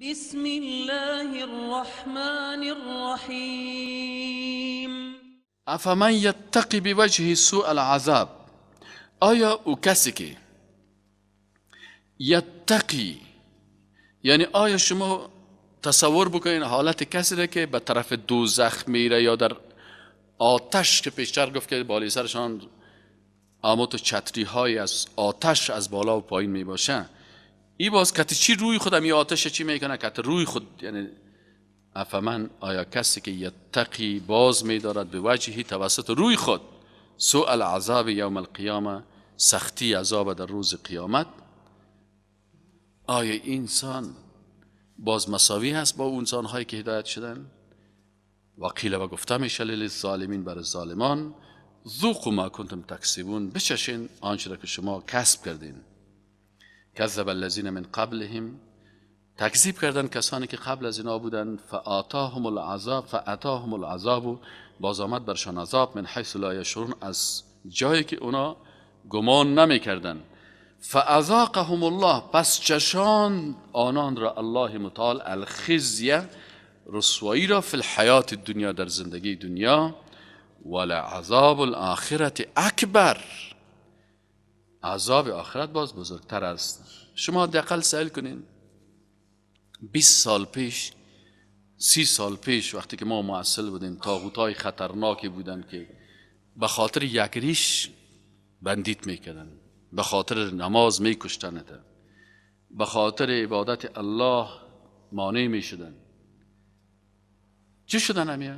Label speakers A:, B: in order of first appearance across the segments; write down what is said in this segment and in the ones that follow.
A: بسم الله الرحمن الرحیم.
B: افمن یتقی بوجهه سوء العذاب، آیا او کسی که یتقی، یعنی آیا شما تصور بکنین حالت کسی را که به طرف دوزخ میره یا در آتش، که پیشتر گفت که بالای سرشان آموت و چتری های از آتش از بالا و پایین می باشه، ای باز کتی چی روی خود همی آتش چی میکنه؟ کتی روی خود، یعنی افمن، آیا کسی که یتقی باز میدارد به وجهی توسط روی خود سوء العذاب یوم القیامه، سختی عذاب در روز قیامت، آیا انسان باز مساوی هست با انسان هایی که هدایت شدن؟ وقیل و گفته میشه للظالمین، بر ظالمان، ذوقوا ما کنتم تکسبون، بچشین آنچه را که شما کسب کردین. کذب الذین من قبلهم، تکذیب کردن کسانی که قبل از اینا بودن. فآتاهم العذاب، فآتاهم العذاب، باز آمد برشان عذاب، من حیث لا یشعرون، از جایی که اونا گمان نمیکردن. فاذاقهم الله، پس چشان آنان را الله متعال الخزی، رسوایی را، فی الحیات الدنیا، در زندگی دنیا، ولعذاب الاخرة اکبر، عذاب آخرت باز بزرگتر است. شما دقل سأل کنین 20 سال پیش، 30 سال پیش، وقتی که ما معسل بودیم، طاغوت‌های خطرناکی بودن که به خاطر یک ریش بندیت میکردن، به خاطر نماز میکشتنت، به خاطر عبادت الله مانع میشدن. چه شدن همیا؟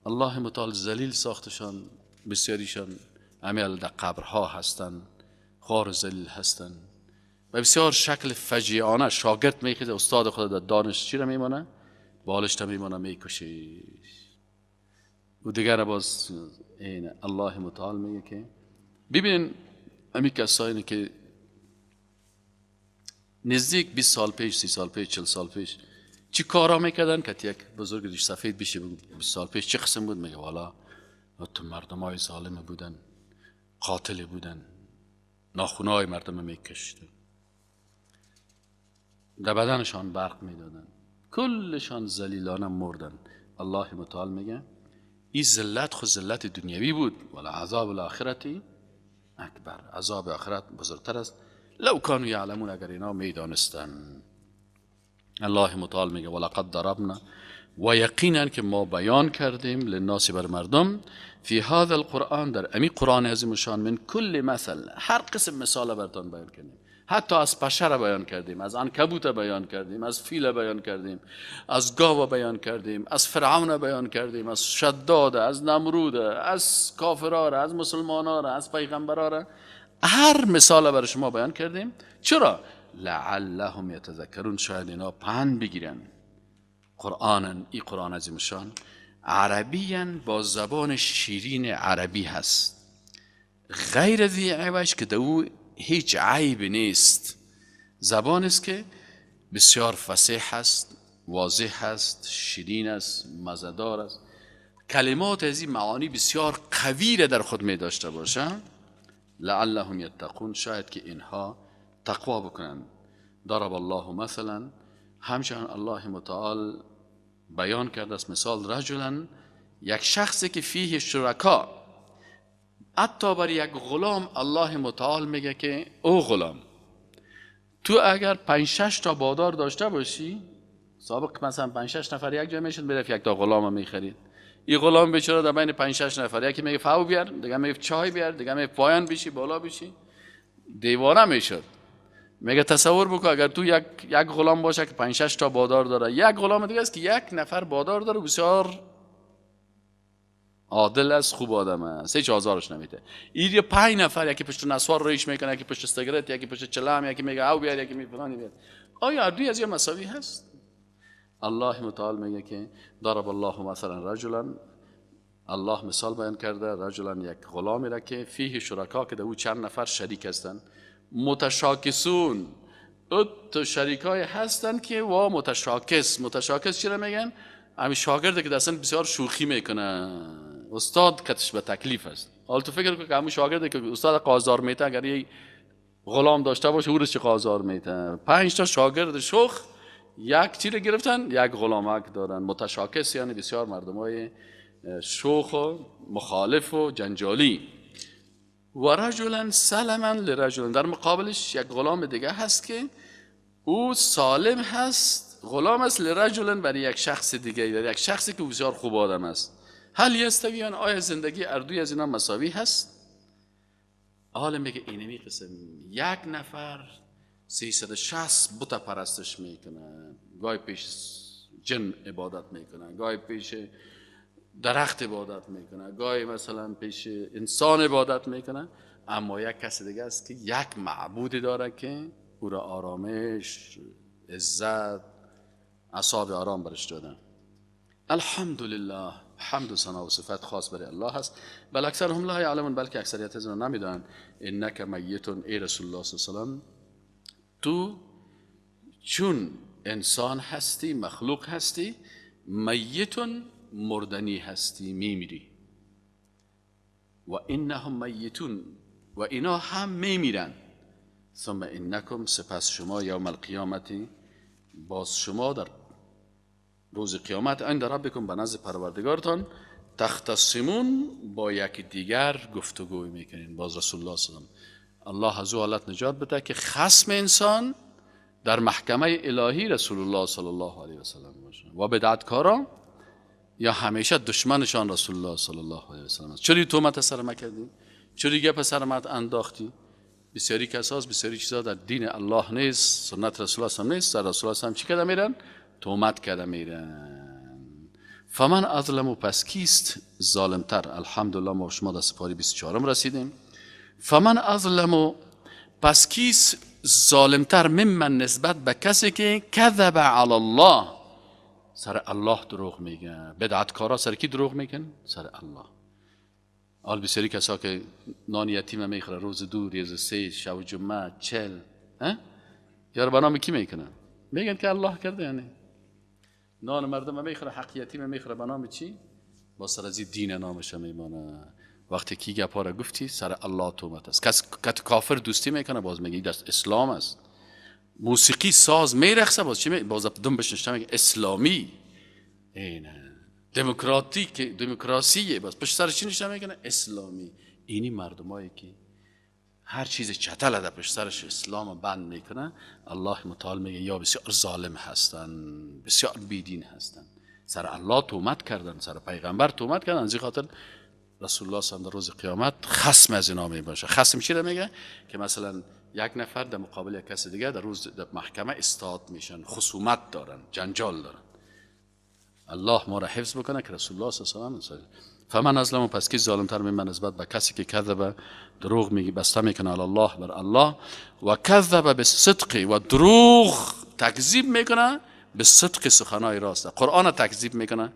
B: الله متعال ذلیل ساختشان، بسیاریشان امیال در قبرها هستن، خوار ذلیل هستن و بسیار شکل فجیعانه. شاگرد میخیزه استاد خود در دانش چی را میمانه؟ بالش تا میمانه، میکشه و دیگر باز این. الله متعال میگه که ببینین امی کسایی که نزدیک 20 سال پیش، 30 سال پیش، 40 سال پیش چی کارا میکردن که یک بزرگ ریش سفید بشه بگو 20 سال پیش چه قسم بود؟ میگه والا تو مردم های ظالم بودن، قاتل بودن، ناخونای مردم میکشتن، در بدنشان برق میدادن، کلشان ذلیلانه مردن. الله متعال میگه این ذلت خود ذلت دنیوی بود، ولی عذاب الاخرتی اکبر، عذاب آخرت بزرگتر است. لو کانوا یعلمون، اگر اینا میدانستن. الله متعال میگه ولقد ضربنا، و یقینا که ما بیان کردیم للناس، بر مردم، فی هذا القرآن، در امی قرآن عظیم شان، من کل مثل، هر قسم مثال براتون بیان کردیم، حتی از پشه بیان کردیم، از عنکبوت بیان کردیم، از فیل بیان کردیم، از گاو بیان کردیم، از فرعون بیان کردیم، از شداد، از نمرود، از کافرار، از مسلمانار، از پیغمبرار، هر مثال برای شما بیان کردیم. چرا؟ لعلهم یتذکرون، شاید اینا پند بگیرن. قرآن، ای قرآن عظیم شان عربیاً، با زبان شیرین عربی هست، غیر ذی عوج، که دو هیچ عیب نیست، زبان است که بسیار فصیح هست، واضح هست، شیرین است، مزدار است، کلمات از این معانی بسیار قوی را در خود می داشته باشه. لعلهم یتقون، شاید که اینها تقوا بکنن. ضرب الله مثلا، همچنان الله متعال بیان کرده است مثال رجلا، یک شخصی که فیه شرکا، حتی بر یک غلام الله متعال میگه که او غلام، تو اگر 5-6 تا بادار داشته باشی، سابق مثلا 5-6 نفر یک جای میشد میرفت یک تا غلام میخرید، این غلام بیچاره در بین 5-6 نفر، یکی میگه فاو بیار، دیگه میگه چای بیار، دیگه میگه پایان بشی بالا بشی، دیوانه میشد. میگه تصور بکن اگر تو یک غلام باشه که 5-6 تا بادار داره، یک غلام دیگه است که یک نفر بادار داره، بسیار عادل است، خوب آدم است، هیچ آزارش نمیده. این 5 نفر، یکی پشت نسوار ریش میکنه، یکی پشت سیگارت، یکی پشت چلم، یکی میگه او بیار، یکی میگه فلانی بیار. آیا دوی از یه مساوی هست؟ الله متعال میگه که ضرب الله مثلا رجلا، الله مثال بیان کرده رجلا، یک غلامی را که فیه شرکا، که در او چند نفر شریک هستند، متشاکسون، او تو شریکای هستند که وا متشاکس. متشاکس چی را میگن؟ همین شاگرده که دستن بسیار شوخی میکنه، استاد کتش به تکلیف است. حالا تو فکر کن که همون شاگرده که استاد قازار میته، اگر یه غلام داشته باشه او رو چه قازار میته. 5 تا شاگرد شوخ یک چی رو گرفتن، یک غلامک دارن، متشاکس، یعنی بسیار مردمای شوخ و مخالف و جنجالی. و رجلا سلما لرجل، در مقابلش یک غلام دیگه هست که او سالم هست، غلام است، لرجل برای یک شخص دیگه، برای یک شخصی که بسیار خوب آدم است. هل یستویان، آیا زندگی اردوی از اینا مساوی هست؟ حالا میگه اینمی قسم یک نفر 360 بت پرستش میکنه، گاهی پیش جن عبادت میکنه، گاهی پیش درخت عبادت میکنه، گاهی مثلا پیش انسان عبادت میکنه، اما یک کس دیگه است که یک معبودی داره که او را آرامش، عزت، اعصاب آرام برش دادن. الحمدلله، حمد و ثنا و صفت خاص برای الله هست. بل اکثرهم لا یعلمون، بلکه اکثریت از اینا نمیدونن. انک میتون، ای رسول الله صلی الله علیه و سلم، تو چون انسان هستی، مخلوق هستی، میتون مردنی هستی، میمیری. و انهم میتون، و اینا هم میمیرن. ثم انکم، سپس شما، یوم القیامتی، باز شما در روز قیامت، عند ربکم، به نزد پروردگارتان، تختصمون، با یکی دیگر گفتگو میکنین. باز رسول الله صلی الله علیه و سلم، الله از او حالت نجات بده که خصم انسان در محکمه الهی رسول الله صلی الله علیه و سلم باشه و بدعتکارا یا همیشه دشمنشان رسول الله صلی الله علیه و سلم است. چرا تهمت سر ما کردی؟ چرا گپ سر ما انداختی؟ بسیاری کساس بسیاری چیزا در دین الله نیست، سنت رسول الله نیست، سر رسول الله چی کرده میرن؟ تهمت کرده میرن. فمن اظلم، پس کیست ظالمتر؟ الحمدلله ما شما در سپاری 24 رسیدیم. فمن اظلم، پس کیست ظالمتر ممن، نسبت به کسی که کذب علی الله، سر الله دروغ میگه. بدعتکارا سر کی دروغ میگن؟ سر الله. حال بسیاری کسا که نان یتیم میخوره روز 2، روز 3، شب جمعه، 40، یار به نام کی میکنن؟ میگن که الله کرده. یعنی نان مردم میخوره، حق یتیم میخوره، به نام چی؟ با سر از دین نامش میمانه. وقتی کی گپا را گفتی سر الله تهمت است. کس کافر دوستی میکنه باز میگه دست اسلام است. موسیقی ساز میرقصه باز چی باز دم بشنشته میگه اسلامی. اینه دموکراتیک، دموکراسی، باز پشت سر چی نشته میکنه؟ اسلامی. اینی مردمایی که هر چیز چتل در پشت سرش اسلام بند میکنه، الله متعال میگه یا بسیار ظالم هستن، بسیار بیدین هستن، سر الله تهمت کردن، سر پیغمبر تهمت کردن. از این خاطر رسول الله صلی الله علیه و روز قیامت خصم از اینا میباشه. خصم چی رو میگه؟ که مثلا یک نفر در مقابل یک کس دیگه در روز در محکمه استاد میشن، خصومت دارن، جنجال دارن. الله ما را حفظ بکنه که رسول الله صلی الله علیه و سلم فمن ازلم، پس کی ظالمتر من نسبت به کسی که کذب، دروغ میگه، بسته میکنه علی الله، بر الله، و کذب بالصدق، و دروغ تکذیب میکنه به صدق سخنای راست. قرآن تکذیب میکنه،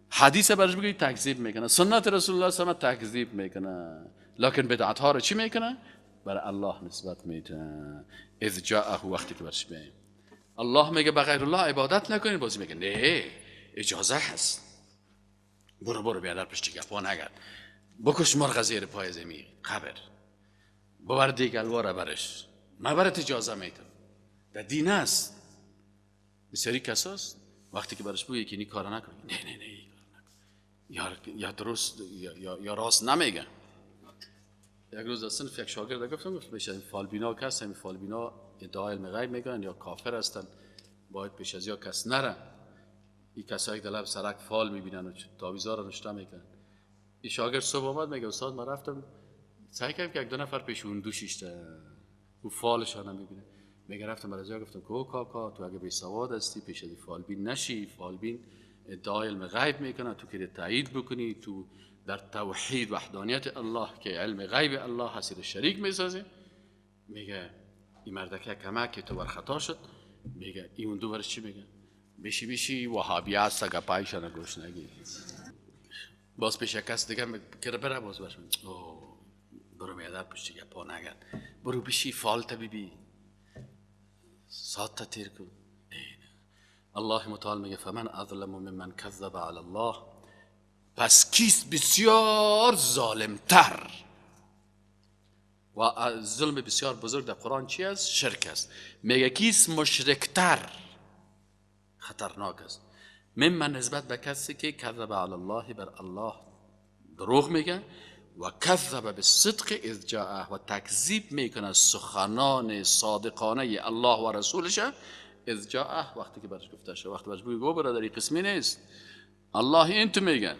B: حدیث برش بگی تکذیب میکنه، سنت رسول الله صلی الله علیه و تکذیب میکنه، لکن بدعت ها رو چی میکنه؟ بر الله نسبت میده. اذ جاءه، وقتی که برش بیایم الله میگه به غیر الله عبادت نکنید، بازی میگه نه اجازه هست، برو برو بیادر پشت گپا نگرد، بکش مرغ زیر پای زمین قبر، ببر دیگلواره برش، من برات اجازه میدم، در دین است. بسیاری کساست وقتی که برش بگی که این کارو نکن، نه نه نه این کارو نکن، یا درست یا راست نمیگه. یک روز از صنف یک شاگرد گفتم، گفت بشه این فالبینا کس، همین فالبینا ادعای علم غیب میکنن یا کافر هستن، باید پیش از یا کس نره. این کسایی که لب سرک فال میبینن و تعویذا رو نشته میکنن. این شاگرد صبح آمد میگه استاد من رفتم سعی کردم که یک دو نفر پیش اون دو شیشته او فالشان میبینه. میگه رفتم برای جا گفتم که او کاکا تو اگه بی سواد هستی پیش از فالبین نشی، فالبین ادعای علم غیب میکنه، تو که تایید بکنی، تو در توحید وحدانیت الله که علم غیب الله هست شریک میسازی. میگه این مردکه کمک تو بر خطا شد. میگه این اون دو برش چی میگه؟ بشی بشی وهابی هست گپایشان گوش نگی. باز پیش کس دیگه که بره باز برش او برو میادر پشت گپا نگرد، برو بشی فال طبیبی ساعت تیر کن. الله متعال میگه فمن اظلم ممن کذب علی الله، پس کیست بسیار ظالمتر؟ و ظلم بسیار بزرگ در قرآن چی است؟ شرک است. میگه کیست مشرکتر؟ خطرناک است. ممن نسبت به کسی که کذب علی الله، بر الله دروغ میگه، و کذب بالصدق اذ جاءه، و تکذیب میکنه سخنان صادقانه الله و رسولش، اذ جاءه وقتی که برش گفته شد، وقتی برش بگه برادر این قسمی نیست، الله این تو میگه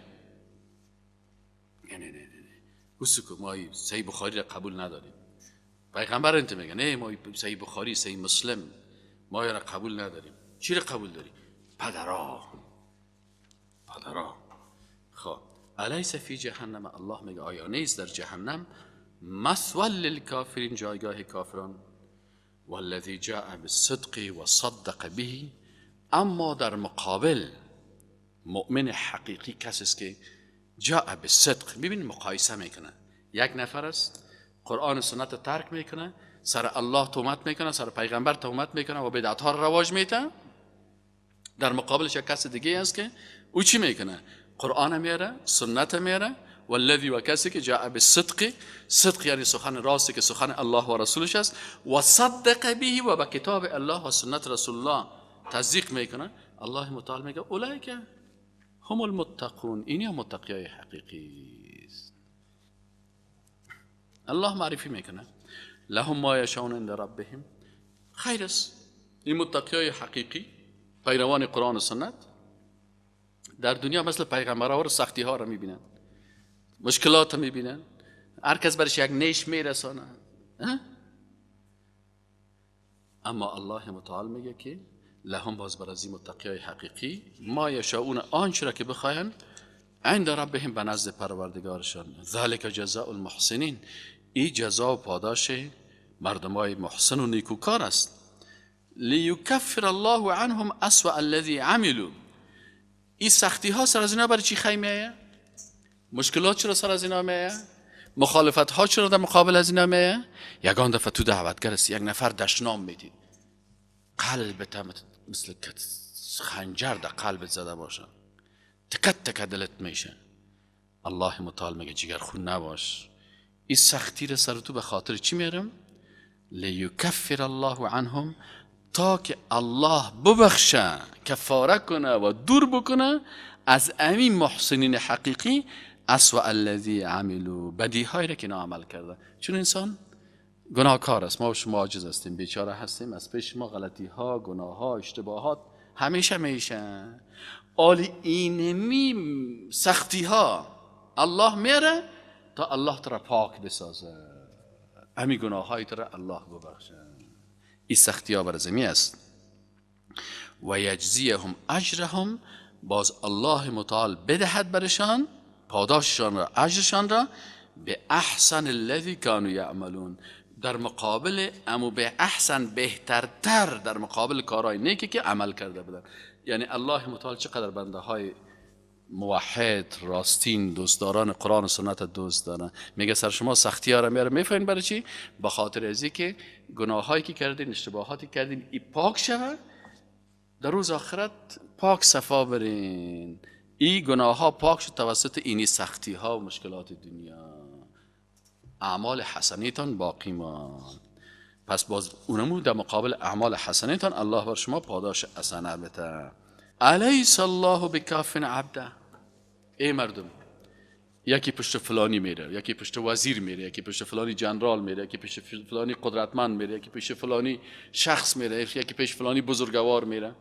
B: نه نه نه نه گوش، ما صحیح بخاری را قبول نداریم، پیغمبر این تو میگه نه ما صحیح بخاری صحیح مسلم ما را قبول نداریم. چی را قبول داری؟ پدرا پدرا. خب الیس فی جهنم، الله میگه آیا نیست در جهنم مثوی للکافرین، جایگاه کافران، والذی جاء بالصدق و صدق به. اما در مقابل مؤمن حقیقی کسی است که جاء بالصدق، ببین مقایسه میکنه، یک نفر است قرآن و سنت ترک میکنه، سر الله تهمت میکنه، سر پیغمبر تهمت میکنه و بدعت ها رواج میده، در مقابلش یک کس دیگه است که او چی میکنه؟ قرآن میاره، سنت میاره، والذی و کسی که جاء بالصدق، صدق یعنی سخن راستی که سخن الله و رسولش است، و صدق به، و به کتاب الله و سنت رسول الله تصدیق میکنه. الله متعال میگه اولئک هم المتقون، اینی متقیای حقیقی است. الله معرفی میکنه لهم ما یشاءون عند ربهم، خیر است. این متقیای حقیقی پیروان قرآن و سنت در دنیا مثل پیغمبرها رو سختی ها رو میبینن، مشکلات رو میبینن، هر کس برش یک نیش میرسانه، اما الله متعال میگه که لهم، باز بر از متقیای حقیقی، ما یشاءون، آنچه را که بخواین، عند ربهم، به نزد پروردگارشان، ذلک جزاء المحسنین، این جزا و پاداش مردمای محسن و نیکوکار است. لیکفر الله عنهم اسوأ الذی عملوا. این سختی ها سر از اینا برای چی خیمه میایه؟ مشکلات چرا سر از اینا میایه؟ مخالفت ها چرا در مقابل از اینا میایه؟ یگان دفعه تو دعوتگر هستی، یک نفر دشنام میدید، قلبت مثل خنجر در قلبت زده باشه، تکت تکت دلت میشه. الله متعال میگه جگر خون نباش، این سختی را سر تو به خاطر چی میارم؟ لیکفر الله عنهم، تا که الله ببخشه، کفاره کنه و دور بکنه از امین محسنین حقیقی اسوأ الذی عملوا، بدی هایی را که اینا عمل کرده. چون انسان گناهکار است، ما و شما عاجز هستیم، بیچاره هستیم، از پیش ما غلطی ها، گناه ها، اشتباهات همیشه میشه. آلی اینمی سختی ها الله میره تا الله تو را پاک بسازه، امی گناه های تو را الله ببخشه. این سختی ها بر زمین است. و یجزیهم اجرهم، باز الله متعال بدهد برشان پاداششان را، اجرشان را، به احسن الذی کانوا یعملون، در مقابل امو به احسن، بهترتر، در مقابل کارهای نیکی که عمل کرده بودن. یعنی الله متعال چقدر بنده های موحد، راستین، دوستداران قرآن و سنت دوست دارن. میگه سر شما سختی ها را میاره، میفهمین برای چی؟ به خاطر ازی که گناهایی که کردین، اشتباهاتی کردین، ای پاک شوه، در روز آخرت پاک صفا برین. ای گناه ها پاک شد توسط اینی سختی ها و مشکلات دنیا، اعمال حسنیتان باقی ماند. پس باز اونمو در مقابل اعمال حسنیتان الله بر شما پاداش حسنه بده. الیس الله بکاف عبده. ای مردم، یکی پشت فلانی میره، یکی پشت وزیر میره، یکی پشت فلانی جنرال میره، یکی پشت فلانی قدرتمند میره، یکی پشت فلانی شخص میره، یکی پشت فلانی بزرگوار میره.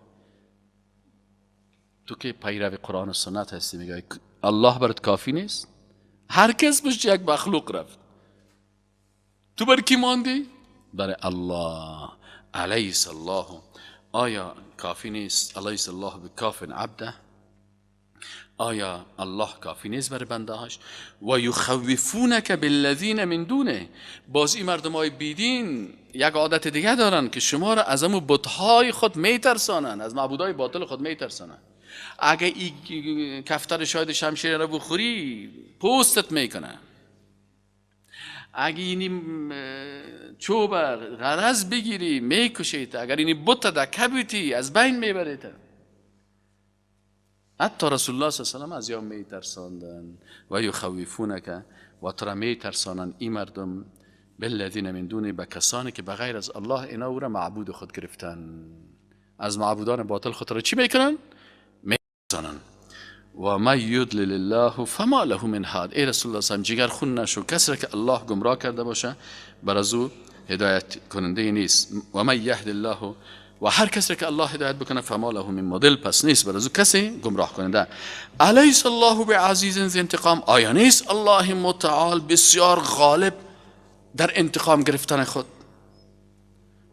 B: تو که پیرو قرآن و سنت هستی میگه الله برات کافی نیست؟ هر کس پشت یک مخلوق رفت، تو بر کی ماندی؟ برای الله. الیس الله، آیا کافی نیست؟ الیس الله بکاف عبده، آیا الله کافی نیست برای بنده هاش؟ و یخوفونک بالذین من دونه. باز این مردم های بیدین یک عادت دیگه دارن که شما را از امو بتهای خود میترسانن، از معبودای باطل خود میترسانن. اگه این کفتر شاید شمشیر را بخوری پوستت میکنه، اگه اینی چوب غرض بگیری میکشید، اگر اینی بت دکه بیتی از بین میبرید. حتی رسول الله صلی الله علیه و سلم از یا میترساندن. و یخوفونک، و تو را میترسانند این مردم، بالذین من دونه، به کسانی که بغیر از الله اینا او را معبود خود گرفتن. از معبودان باطل خود را چی میکنن؟ میزنن. و من یضلل الله فما له من هاد. ای رسول الله صلی جگر خون نشو، کسی را که الله گمراه کرده باشه بر از او هدایت کننده نیست. و من یهد الله، و هر کسی را که الله هدایت بکنه فما له من مضل، پس نیست بر از او کسی گمراه کننده. الیس الله بعزیز ذی انتقام، آیا نیست الله متعال بسیار غالب در انتقام گرفتن خود؟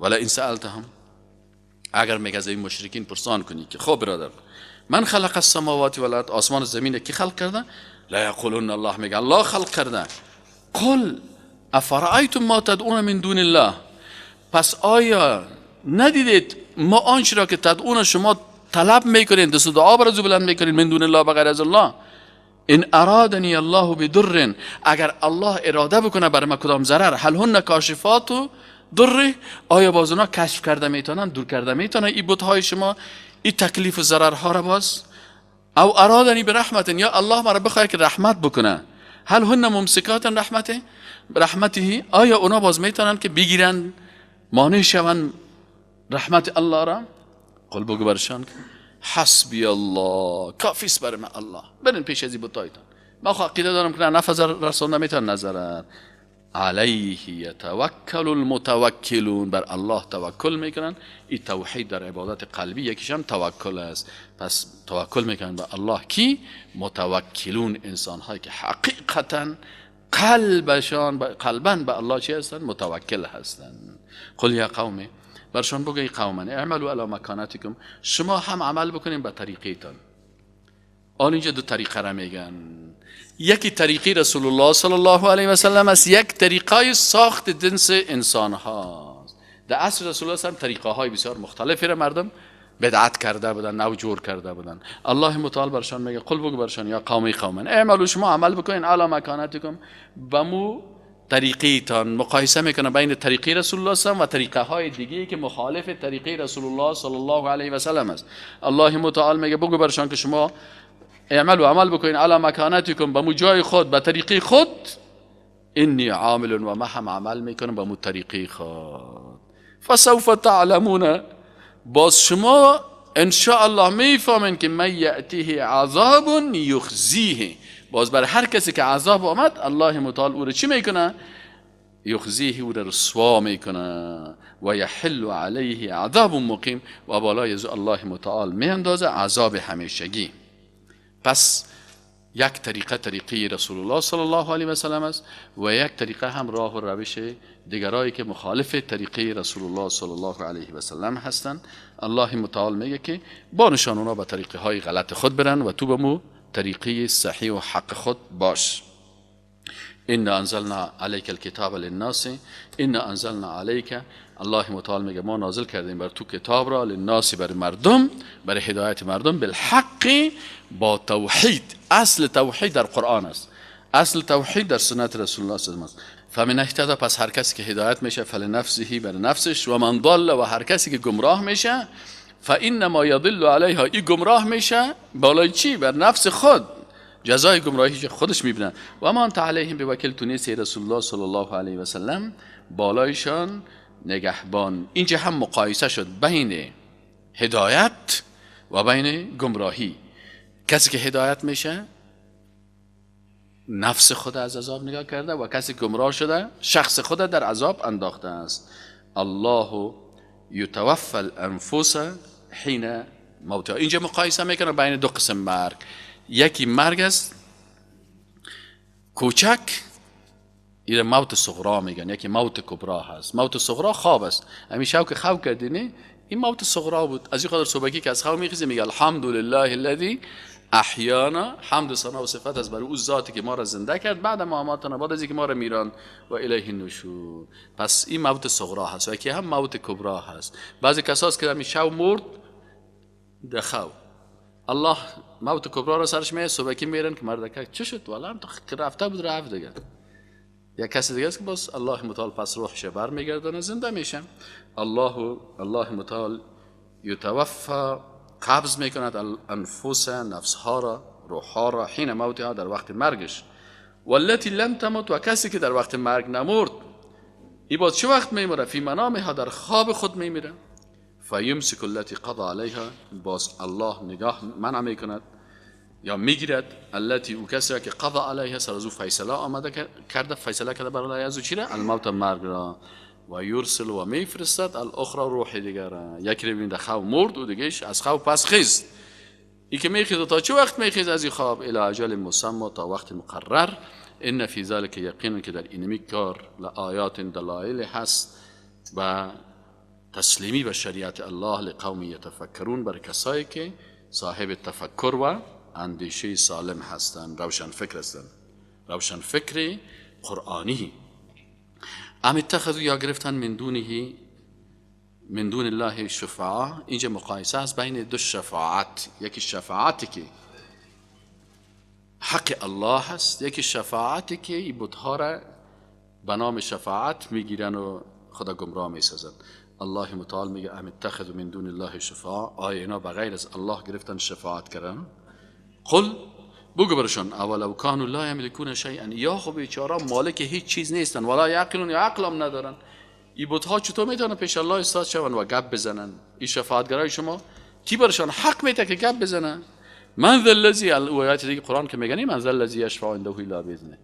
B: ولا ان سألتهم، اگر میگه از این مشرکین پرسان کنی که خب برادر من خلق السماوات والارض، آسمان و زمین کی خلق کرده؟ لا یقولون الله، میگه الله خلق کرده. قل افرأیتم ما تدعون من دون الله، پس آیا ندیدید ما آنچه را که تدعون شما طلب میکنین، دست دعا بر از او بلند میکنین، من دون الله بغیر از الله، ان ارادنی الله بدر، اگر الله اراده بکنه برای ما کدام ضرر، هل هن کاشفات ضره، آیا باز اونا کشف کرده میتونن، دور کرده میتونن این بت‌های شما، این تکلیف و ضررها را باز؟ او ارادنی برحمت، یا الله مرا بخواد که رحمت بکنه، هل هن ممسکات رحمته رحمته، آیا اونا باز میتونن که بگیرن مانع شون رحمت الله را؟ قل بگو برشان حسبی الله، کافی است بر من الله. برین پیش از این بتایتان، من خو عقیده دارم که نه نفع رسانده میتونن نظرن. علیه یتوکل المتوکلون، بر الله توکل میکنن. این توحید در عبادت قلبی یکیش هم توکل است. پس توکل میکنن بر الله. کی؟ متوکلون، انسان هایی که حقیقتا قلبشان قلبا به الله چی هستن؟ متوکل هستن. قل یا قوم، برشان بگوی قومن اعملوا علی مکانتکم، شما هم عمل بکنین به طریقیتان. آن اینجا دو طریقه را میگن، یکی طریقی رسول الله صلی الله علیه و سلم است، یک طریقه ساخت جنس انسان هاست. در عصر رسول الله صلی الله علیه و طریقه های بسیار مختلفی را مردم بدعت کرده بودن، نو جور کرده بودن. الله متعال برشان میگه قل بگو برشان یا قومی قومن اعملوا، شما عمل بکنین علی مکانتکم، بمو طریقیتان. مقایسه میکنه بین طریقی رسول الله صلی الله علیه و طریقه های دیگه که مخالف طریقی رسول الله صلی الله علیه و سلم است. الله متعال میگه بگو برشان که شما اعمل و عمل بکنین علی مکانتکم، به مو جای خود، به طریقی خود. انی عامل، و ما هم عمل میکنم به مو طریقی خود. فسوف تعلمون، باز شما ان شاء الله میفهمین که من یأتیه عذاب یخزیه، باز بر هر کسی که عذاب آمد الله متعال او را چی میکنه؟ یخزیه، او را رسوا میکنه. و یحل علیه عذاب مقیم، و بالای از الله متعال میاندازه عذاب همیشگی. پس یک طریقه طریقه رسول الله صلی الله علیه و سلم است و یک طریقه هم راه و روش دیگرایی که مخالف طریقه رسول الله صلی الله علیه و سلم هستند. الله متعال میگه که با نشان اونا به طریقه های غلط خود برن و تو به مو طریقه صحیح و حق خود باش. انا انزلنا علیک الکتاب للناس، انا انزلنا علیک، الله متعال میگه ما نازل کردیم بر تو کتاب را، للناس بر مردم، بر هدایت مردم، بالحق با توحید. اصل توحید در قرآن است، اصل توحید در سنت رسول الله صلی الله علیه و آله. فمن اهتدى، پس هر کسی که هدایت میشه فلنفسه، بر نفسش، و من ضل، و هر کسی که گمراه میشه فانما یضل علیها، این گمراه میشه بالای چی؟ بر نفس خود، جزای گمراهی خودش میبینه. و ما انت علیهم بوکیل، تو نیستی رسول الله صلی الله علیه و سلم بالایشان نگهبان. اینجا هم مقایسه شد بین هدایت و بین گمراهی. کسی که هدایت میشه نفس خود از عذاب نگاه کرده و کسی گمراه شده شخص خود در عذاب انداخته است. الله یتوفى الانفس حین موتها. اینجا مقایسه میکنه بین دو قسم مرگ. یکی مرگ است کوچک، این موت صغرا میگن، یکی موت کبرا هست. موت صغرا خواب است، همین شب که خواب کردی نه، این موت صغرا بود. از این خاطر صبحی که از خواب میخیزی میگه الحمدلله الذی احیانا، حمد ثنا و صفت از برای او ذاتی که ما را زنده کرد بعد ما اماتنا، بعد از اینکه ما را میران، و الیه النشور. پس این موت صغرا هست و یکی هم موت کبرا هست. بعضی کساست که همین شب مرد دخو، الله موت کبرا را سرش میه، صبحی میرن که مردک چه شد؟ والا هم تو رفته بود رفت دیگه. یا کسی دیگه است که باز الله متعال پس روحش برمیگردانه زنده میشه. الله متعال یتوفى، قبض میکند الانفس، نفس ها را، روح ها را، حین موتها، در وقت مرگش. والتی لم تموت، و کسی که در وقت مرگ نمرد، ای باز چه وقت میمیره؟ فی منامها، در خواب خود میمیره. فیمسک التي قضى علیها، باز الله نگاه منع میکند یا میگیرد التي او کسی را که قضا علیها، سر از او فیصله آمده کرده، فیصله کرده برای از او چی را؟ الموت، مرگ را. و یرسل و میفرستد الاخرى، روح دیگر را. یکی رو ببینید خواب مرد و دیگهش از خواب پس خیز. ای که میخیزه تا چه وقت میخیز از این خواب؟ الی اجل مسمى، تا وقت مقرر. ان فی ذلک، یقینا که در اینمی کار لآیات دلایل هست و تسلیمی به شریعت الله لقوم یتفکرون، بر کسایی که صاحب تفکر و اندیشه سالم هستند، روشن فکر هستند، روشن فکر قرآنی. ام اتخذوا، یا گرفتن من دونه، من دون الله شفاعه. اینجا مقایسه است بین دو شفاعت، یکی شفاعتی که حق الله هست، یکی شفاعتی که این بتها را به نام شفاعت میگیرن و خدا گمراه میسازن. الله متعال میگه ام اتخذوا من دون الله شفاعه، آیا اینا بغیر از الله گرفتن شفاعت کردن؟ قل، بگو برشان اولو کانوا لا یملکون شیئا، یا خب بیچارا مالک هیچ چیز نیستن، ولا یعقلون، یا عقل هم ندارن. این بتها چطور میتونن پیش الله استاد شون و گپ بزنن؟ این شفاعتگرای شما کی برشان حق میده که گپ بزنن؟ من ذا الذی، آیات دیگه قرآن که میگن من ذا الذی یشفع عنده الا باذنه،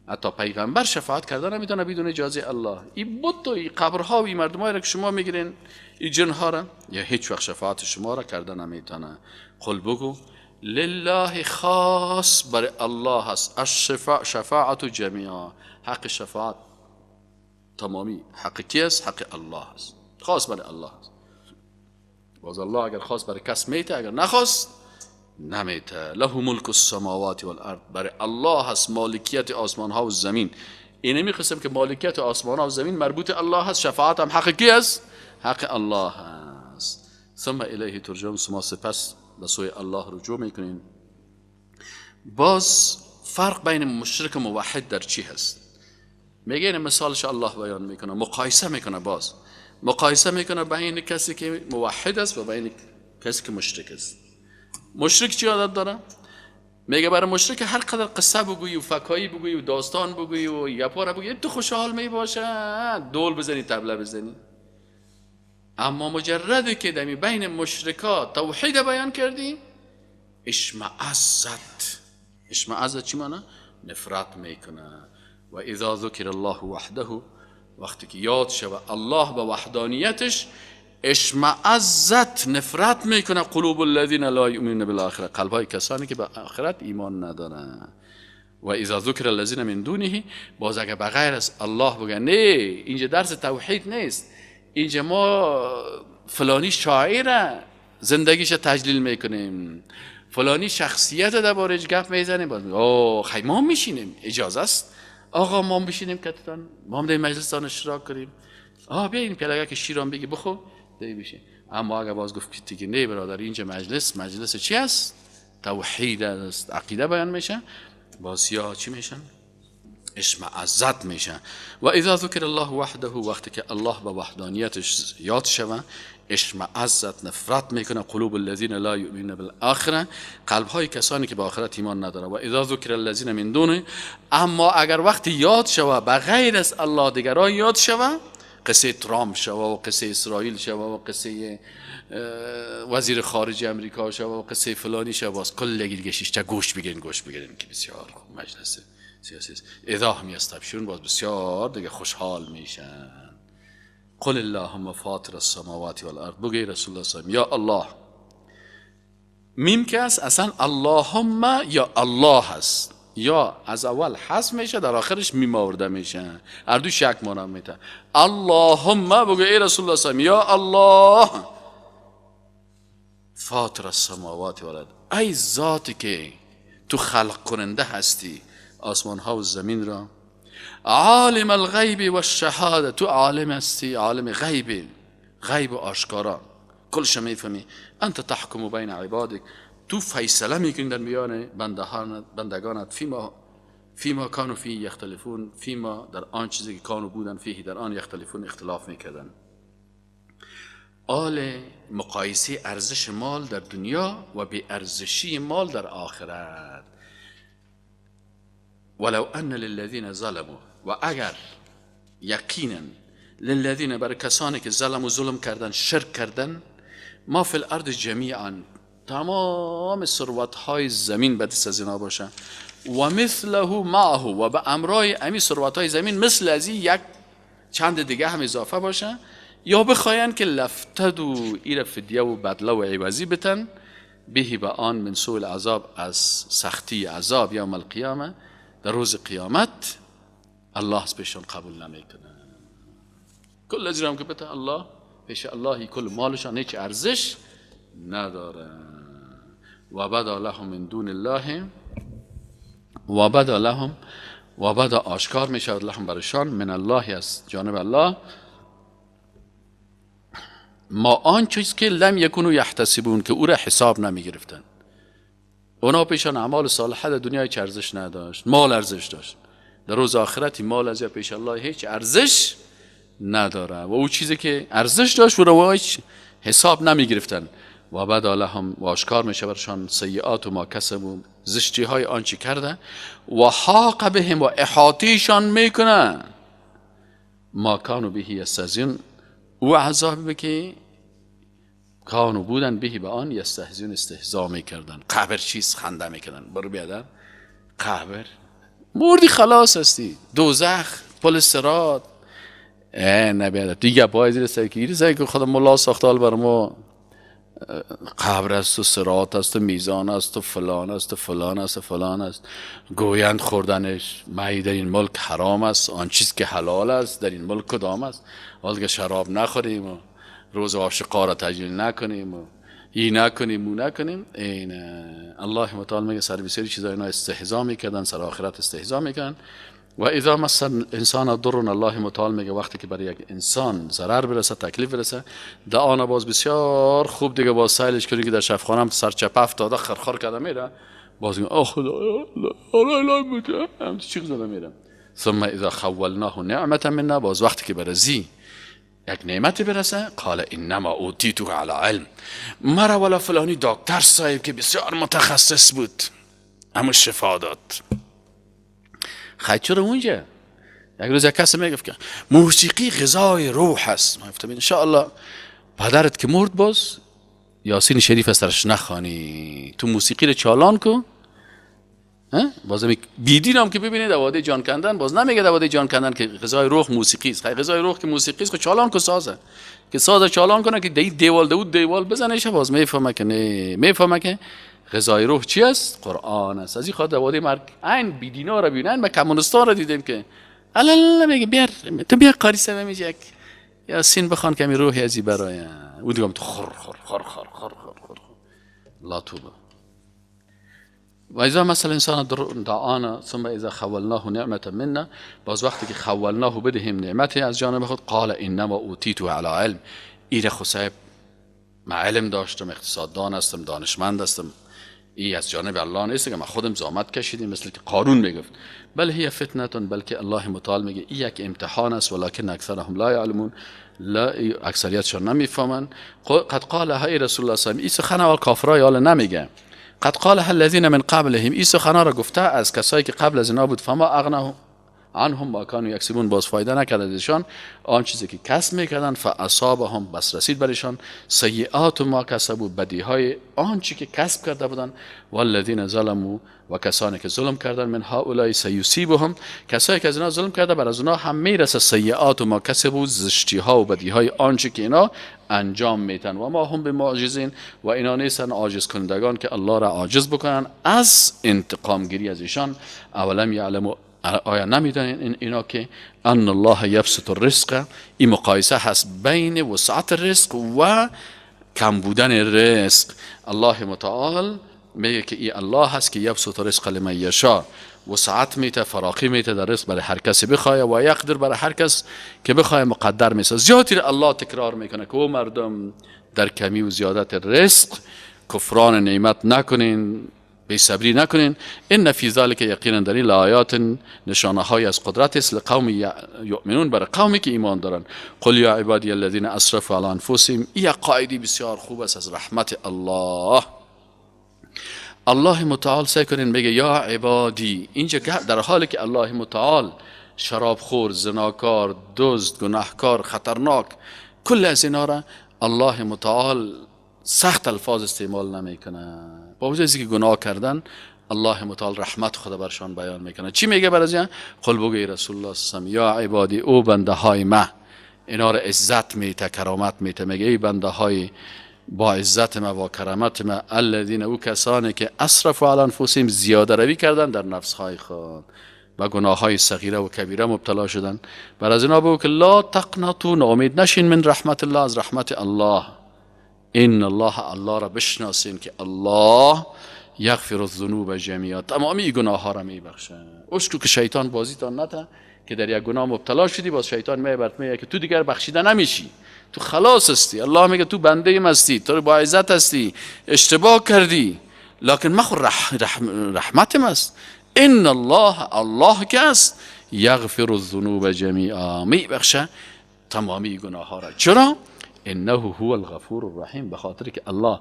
B: حتی پیغمبر شفاعت کردن نمیتونه بدون اجازه الله. این بت و این قبرها و این مردمایی را که شما میگیرین، این جنها را، یا هیچ وقت شفاعت شما را کردن نمیتونه. قل، بگو لله، خاص بر الله هست الشفاعة، شفاعت جمیعا، حق شفاعت تمامی حق کی است؟ حق الله است، خاص بر الله است. باز الله اگر خاص بر کس میته، اگر نخواست نمیته. له ملک السماوات والارض، بر الله هست مالکیت آسمان ها و زمین. اینمی قسم که مالکیت آسمان ها و زمین مربوط الله هست، شفاعت هم حق کی است؟ حق الله هست. ثم الیه ترجعون، شما سپس به سوی الله رجوع میکنین. باز فرق بین مشرک و موحد در چی هست؟ میگه این مثالش الله بیان میکنه، مقایسه میکنه، باز مقایسه میکنه بین کسی که موحد است و بین کسی که مشرک است. مشرک چی عادت داره؟ میگه برای مشرک هر قدر قصه بگویی و فکایی بگویی و داستان بگویی و یپاره بگویی تو خوشحال میباشه، دول بزنی، طبله بزنی. اما مجرده که دمی بین مشرکا توحید بیان کردی، اشمعزت. اشمعزت چی معنی؟ نفرت میکنه. و اذا ذکر الله وحده، وقتی که یاد شوه الله به وحدانیتش، اشمعزت نفرت میکنه قلوب الذین لا یؤمنون بالآخره، قلب های کسانی که به آخرت ایمان ندارن. و اذا ذکر الذین من دونه، باز اگه بغیر از الله بگن نه اینجا درس توحید نیست، اینجا ما فلانی شاعر زندگیش تجلیل میکنیم، فلانی شخصیت دربارش گپ میزنیم، باز اوه خی ما میشینیم، اجازه است آقا ما بشینیم کتتان، ما هم در مجلستان اشتراک کنیم، آه بیا این پیالگه که شیران بگی بخو دی بشین. اما اگه باز گفت که دیگه نه برادر، اینجا مجلس مجلس چی است؟ توحید است، عقیده بیان میشه، باز یا چی میشن؟ اشمعزت میشن. و اذا ذکر الله وحده، وقتی که الله به وحدانیتش یاد شوه، اشمعزت نفرت میکنه قلوب الذین لا یؤمنون بالآخره، قلب های کسانی که به آخرت ایمان نداره. و اذا ذکر الذین من دونه، اما اگر وقتی یاد شوه به غیر از الله دیگران یاد شوه، قصه ترامپ شوه و قصه اسرائیل شوه و قصه وزیر خارجه امریکا شوه و قصه فلانی شوه، باز کل دیگه شیشته گوش بگیرین، گوش بگیرین که بسیار خوب مجلس سیاسی است. اذا هم یستبشرون، باز بسیار دیگه خوشحال میشن. قل اللهم فاطر السماوات والارض، بگی رسول الله صلی یا الله، میم که است اصلا اللهم یا الله هست، یا از اول حذف میشه در آخرش میم آورده میشه، هر دو شک مانا میته. اللهم، بگو ای رسول الله صلی یا الله فاطر السماوات والارض، ای ذاتی که تو خلق کننده هستی آسمان ها و زمین را، عالم الغیب و الشهاده، تو عالم هستی، عالم غیب، غیب و آشکارا کلش میفهمی، انت تحکم بین عبادک، تو فیصله میکنی در میان بندگانت، فیما کانوا فیه یختلفون، فیما در آن چیزی که کانوا بودن، فیه در آن، یختلفون اختلاف میکردن. آل مقایسه ارزش مال در دنیا و بی ارزشی مال در آخرت. ولو ان للذین ظلموا، و اگر یقینا للذین برای کسانی که ظلم و ظلم کردن، شرک کردن، ما فی الارض جمیعا، تمام ثروت های زمین به دست از اینا باشه، و مثله معه، و به امرای امی ثروت های زمین مثل از یک چند دیگه هم اضافه باشه، یا بخواین که لفتدو ایره فدیه و بدله و عوضی بتن، بهی به آن من سوء العذاب، از سختی عذاب یوم القیامه، در روز قیامت الله از پیشان قبول نمیکنه. کل از که بته الله پیش اللهی کل مالشان هیچ ارزش نداره. و بدا لهم من دون الله، و بدا لهم، و بدا آشکار می شود لهم برشان، من الله از جانب الله، ما آن چیز که لم یکونو یحتسبون، که او را حساب نمی گرفتن. اونا پیشان اعمال صالحه در دنیا هیچ ارزش نداشت، مال ارزش داشت، در روز آخرت مال از پیش الله هیچ ارزش نداره و او چیزی که ارزش داشت و رو هیچ حساب نمی گرفتن. و بدا لهم، و آشکار میشه برشان سیئات و ما کسبوا، زشتی های آنچه کرده، و حاق بهم، و احاطیشان میکنه، ما کانوا به یستهزئون، او عذابی که کانوا بودن بهی به آن، یستهزئون استهزا میکردن. قبر چیز خنده میکردن، برو بیادر قبر مردی خلاص هستی، دوزخ، پل صراط، نه بیادر دیگه باید رسید که ایرسه که خدا ملا ساخته بر ما قبر است و صراط است و میزان است و فلان است و فلان است و فلان است. گویند خوردنش می در این ملک حرام است، آن چیز که حلال است در این ملک کدام است؟ حالا که شراب نخوریم و روز عاشقا را تجلیل نکنیم و ای نکنیم و نکنیم. این الله متعال میگه سر بسیاری چیزا اینا استهزا میکردن، سر آخرت استهزا میکردن. و اذا مس الانسان ضر، الله متعال میگه وقتی که برای یک انسان ضرر برسه، تکلیف برسه، دعانا باز بسیار خوب دیگه باز سایلش کنی که در شفخانه هم سرچپه افتاده خرخر کرده میره، باز میگه آه خدا لا لا هم چیز زده میره. ثم اذا خولناه نعمه منا، باز وقتی که برزی یک نعمت برسه، قال انما اوتیته علی علم، مرا ولا فلانی دکتر صاحب که بسیار متخصص بود همون شفا داد. خیلی چرا اونجا یک روز یک کسی میگفت که موسیقی غذای روح است. من گفتم انشاءالله پدرت که مرد باز یاسین شریف از سرش نخوانی، تو موسیقی رو چالان کن. باز بیدین هم که ببینید دواده جان کندن، باز نمیگه دواده جان کندن که غذای روح موسیقی است. غذای روح که موسیقی است، خب چالان کو سازه که سازه چالان کنه که دیوال دود دیوال بزنه، باز میفهمه که نه، میفهمه که غذای روح چی است؟ قرآن است. از این خاطر دواده مرگ عین بیدینا را ببینن، ما کمونیستا را دیدیم که الا میگه بیار تو بیا قاری سبه میگه یاسین بخوان کمی روحی ازی برای او دیگه تو خور خور خور خور خور خور خور لا توبه. و اذا مثل انسان دعانا ثم اذا خولناه نعمه منا، باز وقتی که خولناه بدهیم نعمتی از جانب خود، قال انما اوتیته علی علم، ایره خو صاحب من علم داشتم، اقتصاددان هستم، دانشمند هستم، ای از جانب الله نیست که من خودم زحمت کشیدیم، مثل که قارون میگفت. بل هی فتنه، بلکه الله متعال میگه ای یک امتحان است، ولکن اکثرهم لا یعلمون، لا اکثریتشان نمیفهمن. قد قال های رسول الله صلی الله علیه و این سخن اول کافرای حالا نمیگه، قد قال الذین من قبلهم، این سخن را گفته از کسایی که قبل از اینا بود، فما اغناه عنهم ما کانوا یکسبون، باز فایده نکرد ازشان آن چیزی که کسب میکردن. فاصابهم، بس رسید برشان سیئات ما کسبوا، بدیهای آن چیزی که کسب کرده بودن. والذین ظلموا، و کسانی که ظلم کردن، من هؤلاء سیصیبهم، کسایی که از اینا ظلم کرده بر از اونا هم میرسه سیئات ما کسبوا، زشتی ها و بدی های آنچه که اینا انجام میتن. و ما هم بمعجزین، و اینا نیستن عاجز کنندگان که الله را عاجز بکنن از انتقام گیری از ایشان. اولم یعلموا، آیا نمیدانین اینا که ان الله یبسط الرزق، این مقایسه هست بین وسعت الرزق و کم بودن رزق. الله متعال میگه که ای الله هست که یبسط الرزق لمن یشاء، وسعت میته، فراخی میته در رزق برای هر کسی بخواه، و یقدر برای هر کس که بخواه مقدر میسازه. زیادی الله تکرار میکنه که او مردم در کمی و زیادت رزق کفران نعمت نکنین، بی صبری نکنین. ان فی ذلک، یقینا در این لآیات، نشانه های از قدرت است، لقوم یؤمنون، برای قومی که ایمان دارن. قل یا عبادی الذین اسرفوا علی انفسهم، این قاعده بسیار خوب است از رحمت الله. الله متعال سعی کنین بگه یا عبادی، اینجا در حالی که الله متعال شرابخور، زناکار، دزد، گناهکار، خطرناک، کل از اینا را الله متعال سخت الفاظ استعمال نمیکنه. با وجود اینکه گناه کردن، الله متعال رحمت خدا برشان بیان میکنه. چی میگه بر از این؟ قل بگوی رسول الله صلی الله علیه و یا عبادی، او بنده های ما، اینا را عزت میته، کرامت میته. میگه ای بنده های با عزت ما، با کرامت ما، الذین، او کسانی که اسرفوا علی انفسهم، زیاده روی کردن در نفس های خود و گناه های صغیره و کبیره مبتلا شدن، بر از اینا بگو که لا تقنطوا، ناامید نشین، من رحمت الله، از رحمت الله. ان الله، الله را بشناسین که الله یغفر الذنوب جمیعا، تمامی گناه ها را میبخشه. اشکو که شیطان بازیتان نته که در یک گناه مبتلا شدی، باز شیطان میبرد میگه که تو دیگر بخشیده نمیشی، تو خلاص هستی. الله میگه تو بنده من هستی، تو با عزت هستی، اشتباه کردی، لکن ما خود رحمت است. ان الله، الله که است، یغفر الذنوب جمیعا، میبخشه تمامی گناه ها را. چرا؟ انه هو الغفور الرحیم، به خاطر که الله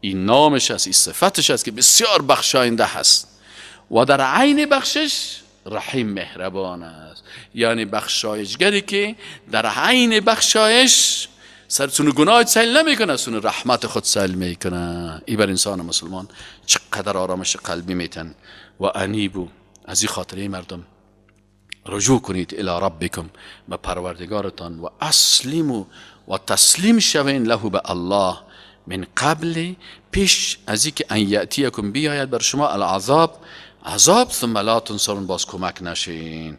B: این نامش است، این صفتش است که بسیار بخشاینده هست و در عین بخشش رحیم، مهربان است. یعنی بخشایشگری که در عین بخشایش سرتون گناه سیل نمیکنه، سون رحمت خود سیل میکنه. ای بر انسان مسلمان چقدر آرامش قلبی میتن. و انیبو، از این خاطره مردم رجوع کنید الی ربکم، به پروردگارتان، و اسلیمو، و تسلیم شوین، له، به الله، من قبل، پیش از اینکه ان یأتیکم، بیاید بر شما، العذاب، عذاب، ثم لا تنصرون، باز کمک نشین.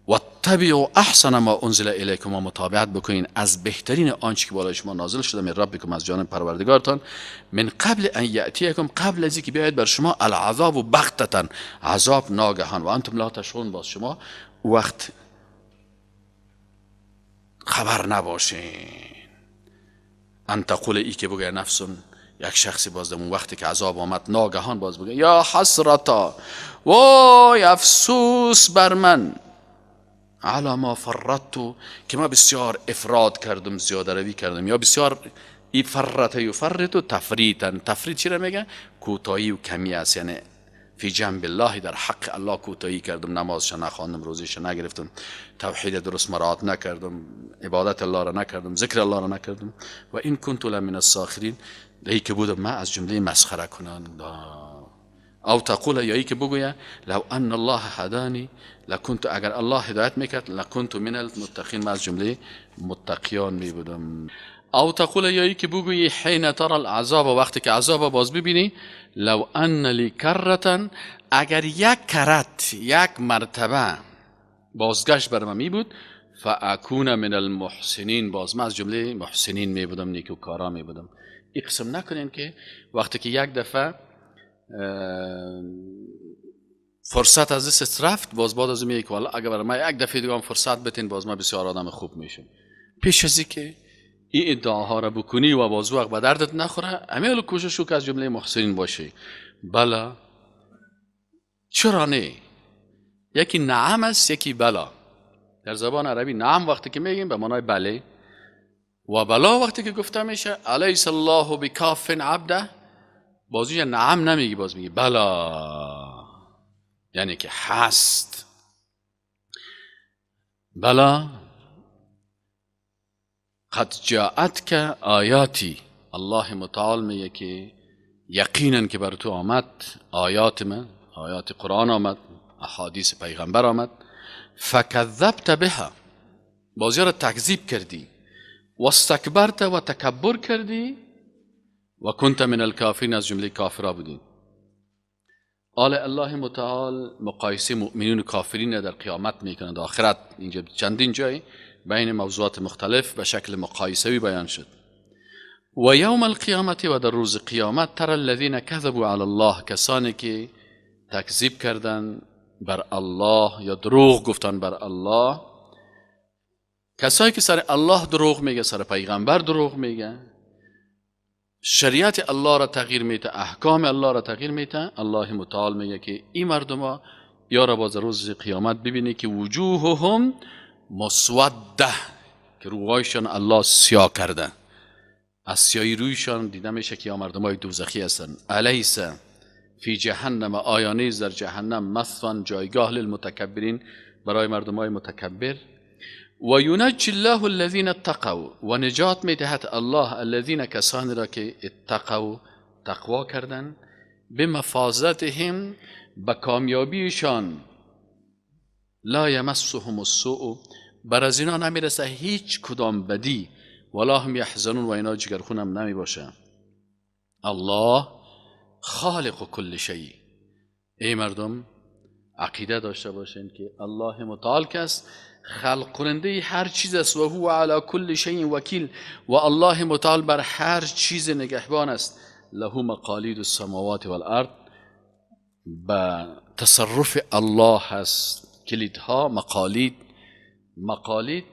B: واتبعوا احسن ما انزل الیکم، و متابعت بکنین از بهترین آنچه که بالای شما نازل شده، من ربکم، از جانب پروردگارتان، من قبل ان یأتیکم، قبل از اینکه بیاید بر شما، العذاب بغتة، عذاب ناگهان، و انتم لا تشعرون، باز شما وقت خبر نباشین. ان تقول، ای که بگه، نفس، یک شخصی باز اون وقتی که عذاب آمد ناگهان، باز بگه یا حسرتا، وای افسوس بر من، علی ما فرطت، که ما بسیار افراد کردم، زیاده روی کردم، یا بسیار ای فرط یفرط تفریطا، تفریط چی را میگه؟ کوتاهی و کمی است. یعنی فی جنب الله، در حق الله کوتاهی کردم، نمازش نخواندم، روزش نگرفتم، توحید درست مراعات نکردم، عبادت الله را نکردم، ذکر الله را نکردم. و ان کنت لمن الساخرین، ای که بودم من از جمله مسخره کننده. او تقول، یا ای که بگویه، لو ان الله هدانی لکنت، اگر الله هدایت میکرد، لکنت من المتقین، من از جمله متقیان می بودم. او تقول، یا ای که بگویی، حین ترى العذاب، وقتی که عذاب باز ببینی، لو ان لی کرة، اگر یک کرت، یک مرتبه بازگشت بر من می بود، فاکون من المحسنین، باز من از جمله محسنین می بودم، نیکوکارا می بودم. این قسم نکنین که وقتی که یک دفعه فرصت از دست رفت، باز بعد از میگه که والا اگر برای من یک دفعه دیگه هم فرصت بتین، باز من بسیار آدم خوب میشم. پیش از که این ادعاها را بکنی و باز وقت به دردت نخوره، همه کوشش که از جمله محسنین باشی. بلا، چرا نه؟ یکی نعم است، یکی بلا. در زبان عربی نعم وقتی که میگیم به معنای بله، و بلا وقتی که گفته میشه الیس الله بکاف عبده، باز نعم نمیگی، باز میگی بلا، یعنی که هست. بلا قد جاءتک آیاتی، الله متعال میگه که یقینا که بر تو آمد آیات من، آیات قرآن آمد، احادیث پیغمبر آمد، فکذبت بها، بازی را تکذیب کردی، واستکبرت، و تکبر کردی، و کنت من الکافرین، از جمله کافرا بودی. آل الله متعال مقایسه مؤمنین و کافرین در قیامت میکنند، آخرت. اینجا چندین جای بین موضوعات مختلف به شکل مقایسوی بیان شد. و یوم القیامت، و در روز قیامت، تر الذین کذبوا علی الله، کسانی که تکذیب کردند بر الله یا دروغ گفتن بر الله، کسایی که سر الله دروغ میگه، سر پیغمبر دروغ میگه، شریعت الله را تغییر میده، احکام الله را تغییر میده، الله متعال میگه که این مردم ها یا را باز روز قیامت ببینی که وجوههم مسوده، که روهایشان الله سیاه کرده، از سیاهی رویشان دیده میشه که یا مردم های دوزخی هستند. الیس فی جهنم، آیا نیز در جهنم، مثوی، جایگاه، للمتکبرین، برای مردم های متکبر. و ینجی الله الذین اتقوا، و نجات میدهد الله الذین کسانی را که اتقوا تقوا کردن، به مفازتهم به کامیابیشان، لا یمسهم السوء بر از اینا نمیرسه هیچ کدام بدی، ولا هم یحزنون و اینا جگرخون هم نمی باشه. الله خالق کل شیء. ای مردم عقیده داشته باشین که الله متعال کس خلق کننده هر چیز است، و هو علی کل شیء وکیل، و الله متعال بر هر چیز نگهبان است. له مقالید السماوات والارض، به تصرف الله هست کلیدها. مقالید، مقالید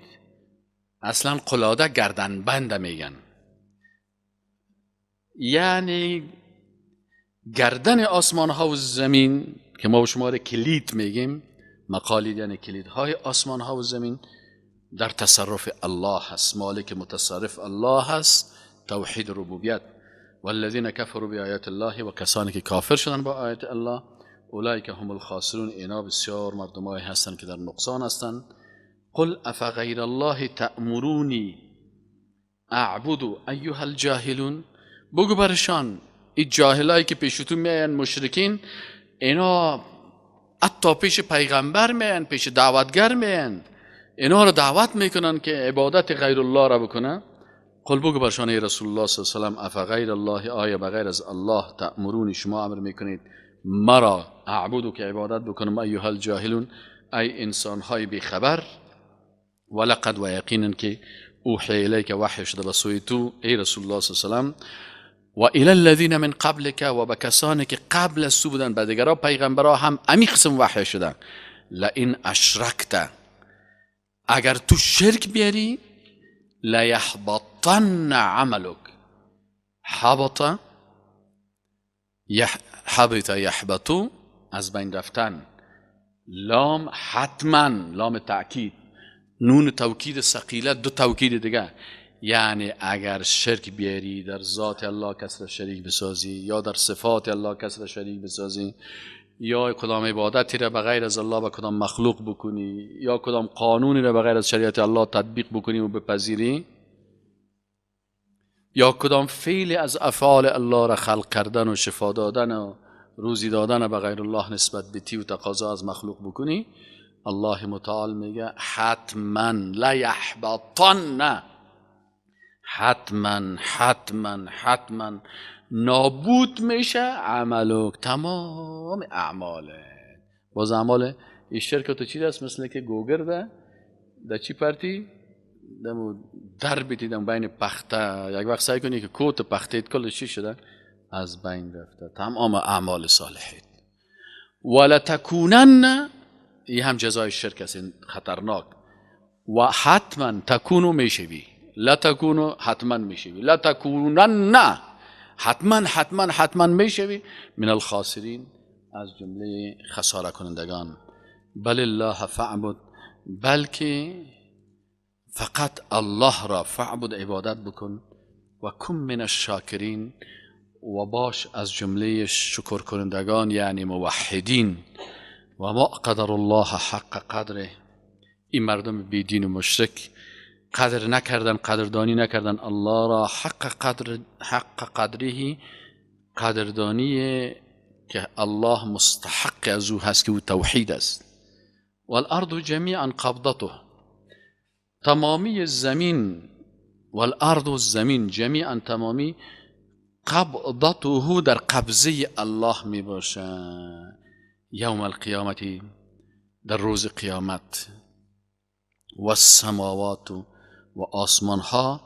B: اصلا قلاده گردن بنده میگن، یعنی گردن آسمان ها و زمین که ما به شما کلید میگیم، مقالید یعنی کلیدهای آسمان ها و زمین در تصرف الله هست، مالک متصرف الله هست، توحید ربوبیت. والذین کفروا بآیات الله، و کسانی که کافر شدن با آیات الله، اولئک هم الخاسرون، اینا بسیار مردمایی هستند که در نقصان هستند. قل افغیر الله تأمرونی اعبد ایها الجاهلون، بگو برشان این جاهلایی که پیشتون میاین مشرکین، اینا حتی پیش پیغمبر میاین، پیش دعوتگر میاین، اینا رو دعوت میکنن که عبادت غیر الله را بکنن. قل بگو برشان ای رسول الله صلی الله علیه و سلم، افغیر الله، آیا بغیر از الله تأمرونی شما امر میکنید مرا اعبدو که عبادت بکنم، ایها الجاهلون ای انسانهای بیخبر. ولقد و یقینا که اوحی الیک وحی شده به سوی تو ای رسول الله صلی الله علیه و سلم، و الی الذین من قبلک، و به کسانی که قبل از تو بودن، به دیگرا پیغمبرا هم امی قسم وحی شدن. لئن اشرکت، اگر تو شرک بیاری، لیحبطن عملک. حبط حبط یحبطو از بین رفتن، لام حتما، لام تأکید، نون توکید ثقیله، دو توکید دیگه، یعنی اگر شرک بیاری در ذات الله کس را شریک بسازی، یا در صفات الله کس را شریک بسازی، یا کدام عبادتی را بغیر از الله به کدام مخلوق بکنی، یا کدام قانونی را بغیر از شریعت الله تطبیق بکنی و بپذیری، یا کدام فعل از افعال الله را خلق کردن و شفا دادن و روزی دادن به غیر الله نسبت بتی و تقاضا از مخلوق بکنی، الله متعال میگه حتما لیحبطن، حتما حتما حتما نابود میشه عملک، تمام اعماله. باز اعمال این شرک تو چی است؟ مثل که گوگرده در چی پرتی دمو در بیتی دم بین پخته، یک وقت سعی کنی که کوت پخته کل چی شده از بین رفته، تمام اعمال صالحیت. ولتکونن، این هم جزای شرک است، این خطرناک. و حتما تکونو میشوی، لتکونو حتما میشوی، لتکونن حتما حتما حتما میشوی، من الخاسرین از جمله خساره کنندگان. بل الله فاعبد، بلکه فقط الله را فاعبد عبادت بکن، و کن من الشاکرین، و باش از جمله شکر کنندگان یعنی موحدین. و ما قدر الله حق قدره، این مردم بیدین و مشرک قدر نکردن، قدردانی نکردن الله را حق قدر، حق قدره، قدردانی که الله مستحق از او هست که او توحید است. والارض جمیعا قبضته، تمامی زمین، والارض زمین جمیعا تمامی، قبضته در قبضه الله می باشه، یوم القیامتی در روز قیامت. و السماوات و آسمان ها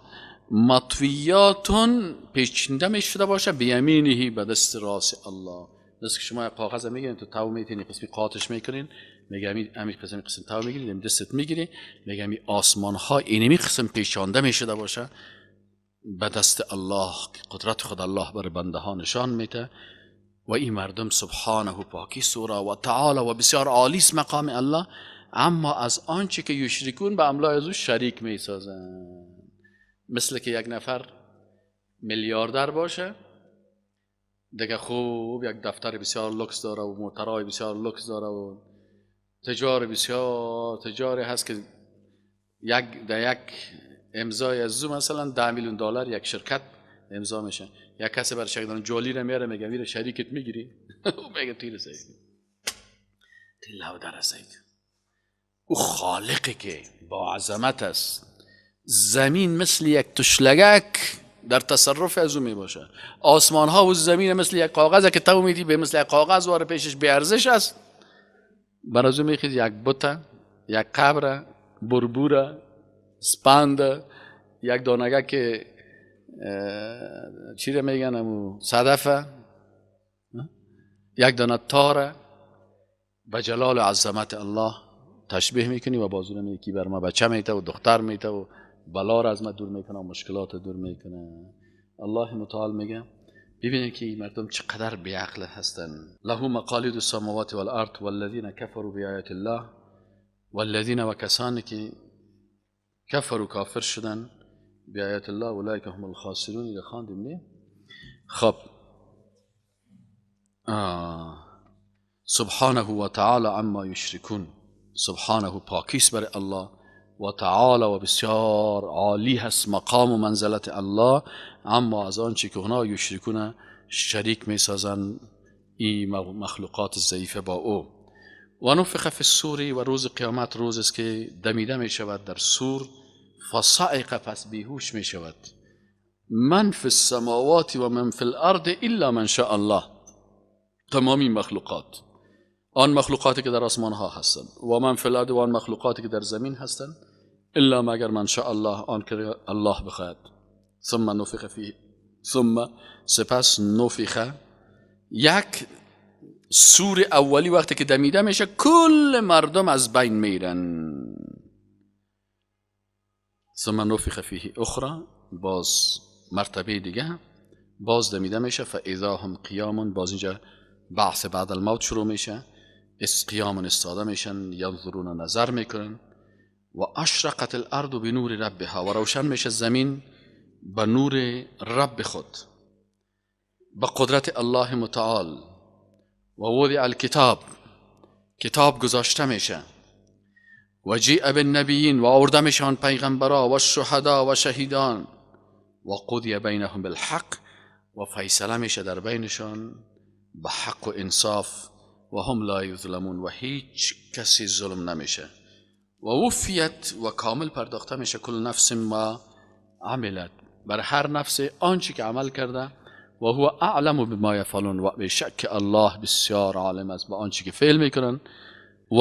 B: مطویاتون پیچنده می شده باشه، بیمینه به دست راست الله. دست که شما کاغذ میگیرین تو تاو میتینی قسمی قاطش میکنین، میگه امی قسم قسم تاو میگیری دستت میگیری، میگه امی آسمان ها اینمی قسم پیچانده می شده باشه به دست الله، قدرت خود الله بر بنده ها نشان میده. و این مردم سبحانه پاکی سورا و تعالی و بسیار عالی است مقام الله، اما از آنچه که یشرکون به املای از او شریک میسازن. مثل که یک نفر میلیاردر باشه دیگه، خوب یک دفتر بسیار لوکس داره و موترهای بسیار لوکس داره و تجار بسیار تجاری هست که یک در یک امضای از او مثلا 10 میلیون دلار یک شرکت امضا میشه. یک کسی برای شرکت جولی رو میاره میگه میره شریکت میگیری، او میگه تیر سید تیر در سید. او خالقی که با عظمت است، زمین مثل یک تشلگک در تصرف از او می باشه، آسمان ها و زمین مثل یک کاغذ که تو میدی به مثل یک کاغذ واره پیشش بی ارزش است. بر از او میخید یک بت، یک قبر، بربوره، سپند، یک دانگه که چی رو میگن امو صدفه، یک دانه تاره، به جلال و عظمت الله تشبیه میکنی و بازو میگی که بر ما بچه میته و دختر میته و بلا را از ما دور میکنه و مشکلات دور میکنه. الله متعال میگه ببینید که این مردم چقدر بیعقل هستن. له مقالید السماوات والارض والذین کفروا بآیات الله والذین و کسانی که کفروا کافر شدن بآیات الله اولئک هم الخاسرون. اینو خواندیم نه؟ خب سبحانه و تعالی عما یشرکون. سبحانه پاکیست بر الله، و تعالی و بسیار عالی هست مقام و منزلت الله، اما از آنچه که اونا یشرکون شریک میسازن این مخلوقات ضعیفه با او. و نفخ فی الصور، و روز قیامت روز است که دمیده می شود در صور. فصعق، پس بیهوش می شود. من فی السماوات و من فی الارض الا من شاء الله، تمامی مخلوقات، آن مخلوقاتی که در آسمان ها هستند، و من فی الارض، و آن مخلوقاتی که در زمین هستند، الا مگر من شاء الله، آن که الله بخواهد. ثم نفخ فیه، ثم سپس نفخ، یک سور اولی وقتی که دمیده میشه کل مردم از بین میرن. ثم نفخ فیه اخرى، باز مرتبه دیگه باز دمیده میشه. فاذا هم قیام، باز اینجا بعث بعد الموت شروع میشه. اس قیام استاده میشن، ینظرون نظر میکنن. و اشرقت الارض بنور ربها، و روشن میشه زمین به نور رب خود، به قدرت الله متعال. و وضع الکتاب، کتاب گذاشته میشه. و جیء بالنبیین، و آورده میشن پیغمبرا، و الشهدا و شهیدان. و قضی بینهم بالحق، و فیصله میشه در بینشان به حق و انصاف. و هم لا یظلمون، و هیچ کسی ظلم نمیشه. و وفیت، و کامل پرداخته میشه کل نفس ما عملت، بر هر نفس آنچه که عمل کرده. و هو اعلم بما یفعلون، و به شک الله بسیار عالم است به آنچه که فعل میکنن.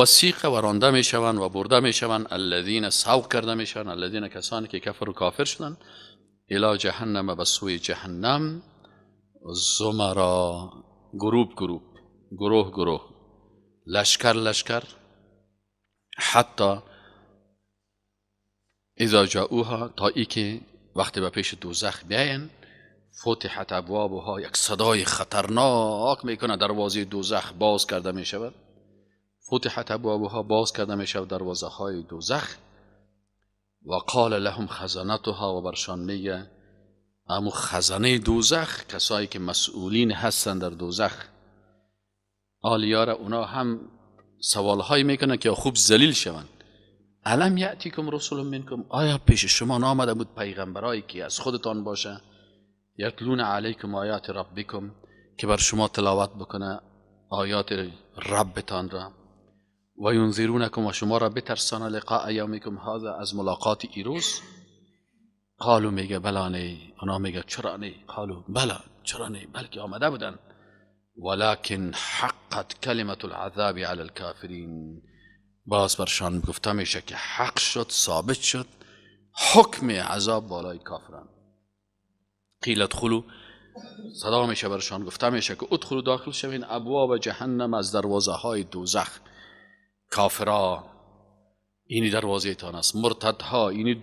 B: وسیق و رانده میشوند و برده میشوند، الذین سوق کرده میشوند، الذین کسانی که کفر و کافر شدند، الی جهنم، به سوی جهنم، زمرا، گروپ گروپ، گروه گروه، لشکر لشکر، حتی اذا جاؤوها، تا ای که وقتی به پیش دوزخ بیاین، فتحت ابوابها، یک صدای خطرناک میکنه، دروازه دوزخ باز کرده میشود. فتحت ابوابها، باز کرده میشود دروازه های دوزخ. و قال لهم خزنتها، و برشان میگه امو خزانه دوزخ، کسایی که مسئولین هستن در دوزخ، آلیارا، اونا هم سوالهایی میکنن که خوب ذلیل شوند. الم یأتیکم رسول منکم، آیا پیش شما نامده بود پیغمبرایی که از خودتان باشه، یتلون علیکم آیات ربکم، که بر شما تلاوت بکنه آیات ربتان را، و ینذرونکم، و شما را بترسانه، لقاء یومکم هذا، از ملاقات ایروز. قالو، میگه بلا نه، اونا میگه چرا نه، قالو بلا، چرا نه، بلکه آمده بودن. ولكن حقت کلمة العذاب علی الكافرین، باز برشان گفته میشه که حق شد، ثابت شد حکم عذاب بالای کافران. قیل ادخلوا، صدا میشه برشان گفته میشه که ادخلوا، داخل شوین، ابواب جهنم، از دروازه های دوزخ. کافرا اینی دروازه تان است، مرتدها اینی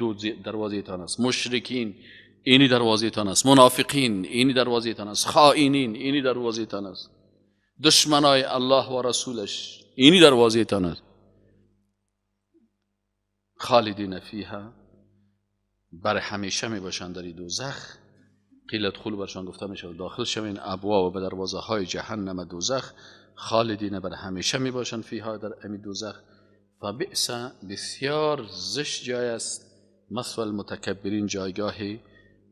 B: دروازه تان است، مشرکین اینی دروازه تان است، منافقین اینی دروازه تان است، خائنین اینی دروازه تان است، دشمنای الله و رسولش اینی دروازه تان است. خالدین فیها، بر همیشه می باشند در دوزخ. قیل ادخلوا، برشان گفته می شود داخل شوین، ابواب، به دروازه های جهنم دوزخ، خالدین بر همیشه می باشند، فیها در امی دوزخ. فبئس بسیار زشت جای است، مثوى المتکبرین جایگاه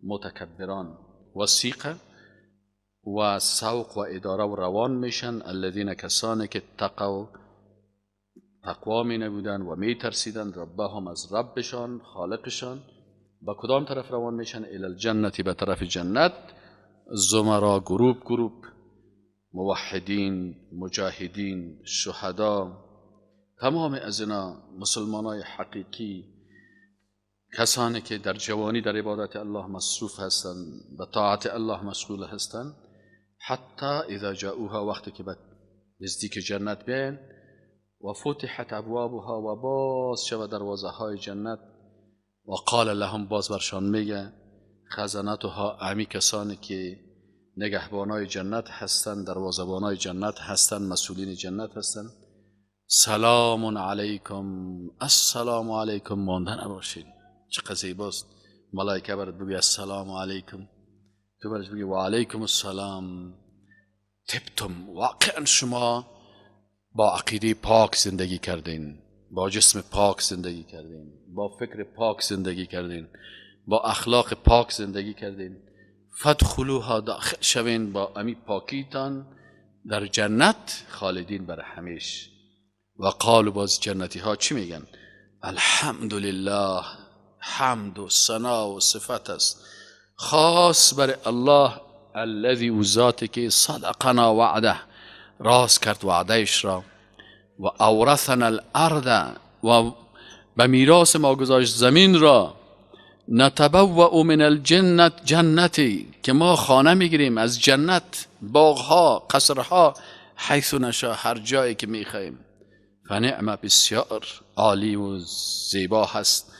B: متکبران. وسیقه و سوق و اداره و روان میشن، الذین کسانی که تقوا تقوا می نبودن و می ترسیدن، ربهم از ربشان خالقشان، با کدام طرف روان میشن؟ الی الجنت به طرف جنت. زمرا گروپ گروپ، موحدین، مجاهدین، شهدا، تمام از اینا مسلمانای حقیقی، کسانی که در جوانی در عبادت الله مصروف هستند، به طاعت الله مشغول هستند. حتی اذا جاءوها وقتی که به نزدیک جنت بیاین، و فتحت ابوابها و باز شود دروازه های جنت، و قال لهم باز برشان میگه خزنتها امی کسانی که نگهبانای جنت هستند، دروازه‌بانای جنت هستند، مسئولین جنت هستند، سلام علیکم، السلام علیکم، مانده نباشین. چقدر زیباست. ملائکه برات بگی السلام علیکم، تو برش بگی و علیکم السلام. تبتم، واقعا شما با عقیده پاک زندگی کردین، با جسم پاک زندگی کردین، با فکر پاک زندگی کردین، با اخلاق پاک زندگی کردین. فادخلوها داخل شوین با امی پاکیتان در جنت خالدین بر همیش. و قالوا باز جنتی ها چی میگن؟ الحمدلله، حمد و ثنا و صفت است خاص بر الله الذی او ذاتی که صدقنا وعده، راست کرد وعدهش را، و اورثنا الارض و به میراث ما گذاشت زمین را، نتبوأ من الجنت جنتی که ما خانه میگیریم از جنت، باغها، قصرها، حیث نشا، هر جایی که میخواییم. فنعم بسیار عالی و زیبا هست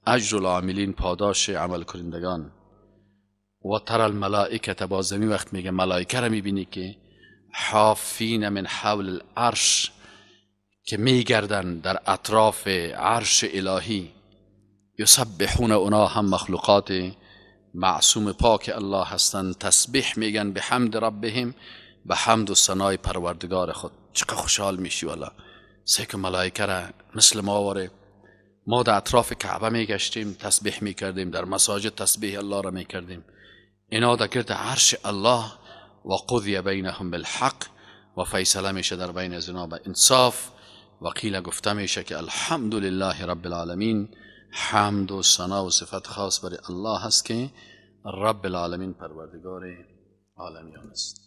B: اجر العاملین، پاداش عمل کنندگان. و تر الملائکه، باز زمین وقت میگه ملائکه را میبینی که حافین من حول العرش، که میگردن در اطراف عرش الهی، یسبحون، اونا هم مخلوقات معصوم پاک الله هستند، تسبیح میگن به حمد ربهم، به حمد و ثنای پروردگار خود. چقدر خوشحال میشی والا سه که ملائکه را مثل ما واره. ما در اطراف کعبه میگشتیم تسبیح میکردیم، در مساجد تسبیح الله را میکردیم، اینا در گرد عرش الله. و قضی بینهم بالحق، و فیصله میشه در بین از اینا به انصاف، و قیل گفته میشه که الحمدلله رب العالمین، حمد و ثنا و صفت خاص برای الله هست که رب العالمین پروردگار عالمیان است.